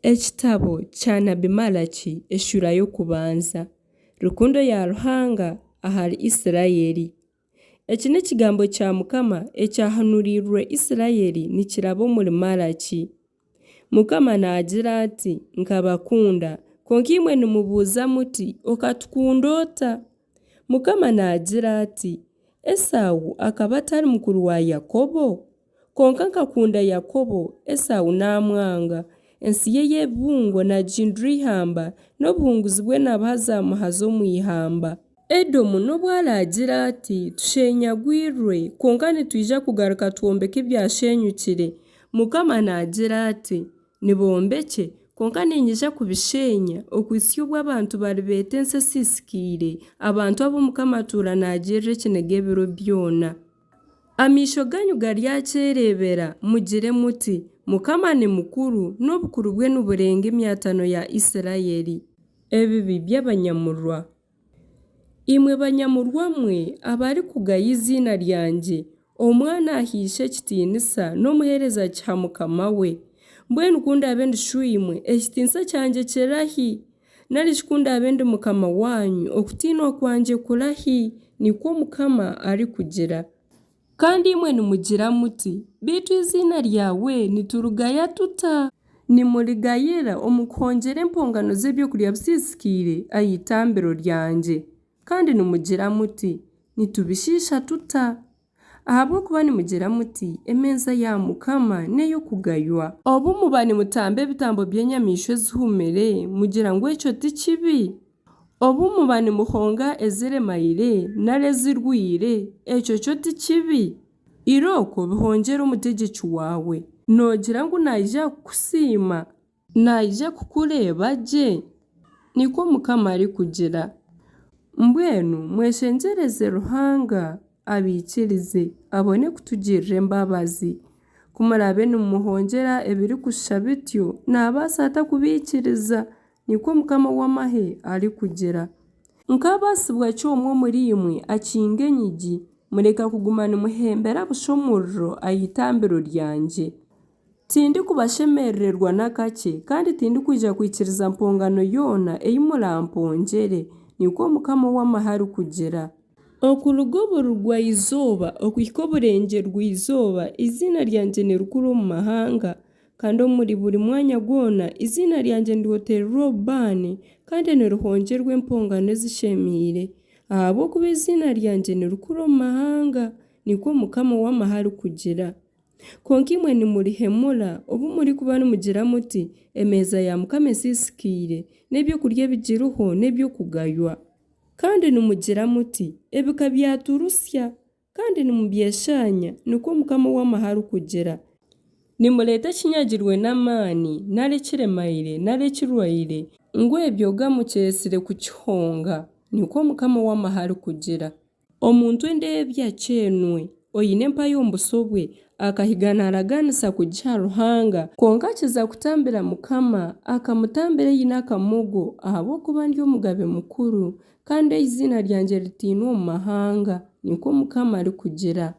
Ekitabo kya nabi Malaki eshuura y'okubanza. Rukundo ya Ruhanga ahari Isiraeli. Eki n'ekigambo kya Mukama ekyahanuuriirwe Isiraeli nikiraba omuri Malaki. Mukama naagira ati, Nkabakunda, kwonka imwe nimubuuza muti, Okatukunda ota? Mukama naagira ati, Esau akaba atari mukuru wa Yakobo? Kwonka nkakunda Yakobo, Esau naamwanga. Ensi ye y'ebibungo naagihindura eihamba, n'obuhunguzi bwe naabuha zaamuha z'omu ihamba. Edomu nobu araagire ati, Tusheenyagwirwe, kwonka nitwija kugaruka twombeke ebyasheenyukire, Mukama naagira ati, Nibombekye, kwonka niinyija kubisheenya, okuhitsya obu abantu baribeeta ensi esiisikaire, abantu abu Mukama atuura naagirira ekiniga ebiro byona. Amaisho gaanyu garyakyereebera, mugire muti, Mukama ni mukuru, n'obukuru bwe niburenga emyatano ya Isiraeli. Ebibi by'abanyamurwa. Imwe banyamurwa mwe abarikugaya eiziina ryangye, omwana aha ishe ekitiinisa n'omuheereza akiha mukama we. Mbwenu ku ndaabe ndi shoimwe, ekitiinisa kyangye kirahi? Nari shi ku ndaabe ndi mukama waanyu, okutiinwa kwangye kurahi? Nikwo Mukama arikugira. Kandi imwe nimugira muti, Beitu eiziina ryawe niturigaya tuta? Nimurigayira omu kuhongyera empongano z'eby'okurya bisiisikaire aha itambiro ryangye. Kandi nimugira muti, Nitubishiisha tuta? Ahabw'okuba nimugira muti, Emeeza ya Mukama n'ey'okugaywa. Obu muba nimutamba ebitambo by'enyamaishwa ezihumire, mugira ngu ekyo ti kibi? Obu muba nimuhonga eziremaire nari ezirwaire, ekyo kyo ti kibi? Irooko bihongyere omutegyeki waawe. Noogira ngu naija kukusiima? Naija kukureeba gye? Nikwo Mukama arikugira. Mbwenu mweshengyereze Ruhanga abaikirize, abone kutugirira embabazi. Ku muraabe nimumuhongyera ebirikushusha bityo, naabaasa ata kubaikiriza? Nikwo Mukama ow'amahe arikugira. Nkaabaasibwa ki omwe omuriimwe akinga enyigi, mureka kuguma nimuhembera busha omuriro aha itambiro ryangye? Tindikubashemerererwa n'akakye, kandi tindikwija kwikiriza mpongano yoona ei muraampongyere, nikwo Mukama ow'amahe arikugira. Okuruga oburugwa-izooba okuhika oburengyerwa-izooba, eiziina ryangye ni rikuru omu mahanga, kandi omuri buri mwanya gwona eiziina ryangye niryotererwa obubaane, kandi nirihongyerwa empongano ezishemeire, ahabw'okuba eiziina ryangye ni rikuru omu mahanga, nikwo Mukama ow'amahe arikugira. Kwonka imwe nimurihemura, obu murikuba nimugira muti, Emeeza ya Mukama esiisikaire, n'eby'okurya ebigiriho n'eby'okugaywa. Kandi nimugira muti, Ebika byaturusya, kandi nimubyeshaanya, nikwo Mukama ow'amahe arikugira. Nimureeta ekinyagirwe n'amaani, nari ekiremaire, nari ekirwaire, ngu ebyo ga mukyetsire kukihonga, nikwo Mukama ow'amahe arikugira. Omuntu endeebya akyeenwe, oine empaya omu buso bwe, akahiga naaraganisa kugiha Ruhanga, kwonka akiza kutambira Mukama, akamutambira eine akamogo, ahabw'okuba ndi omugabe mukuru, kandi eiziina ryangye ritiinwa omu mahanga, nikwo Mukama arikugira.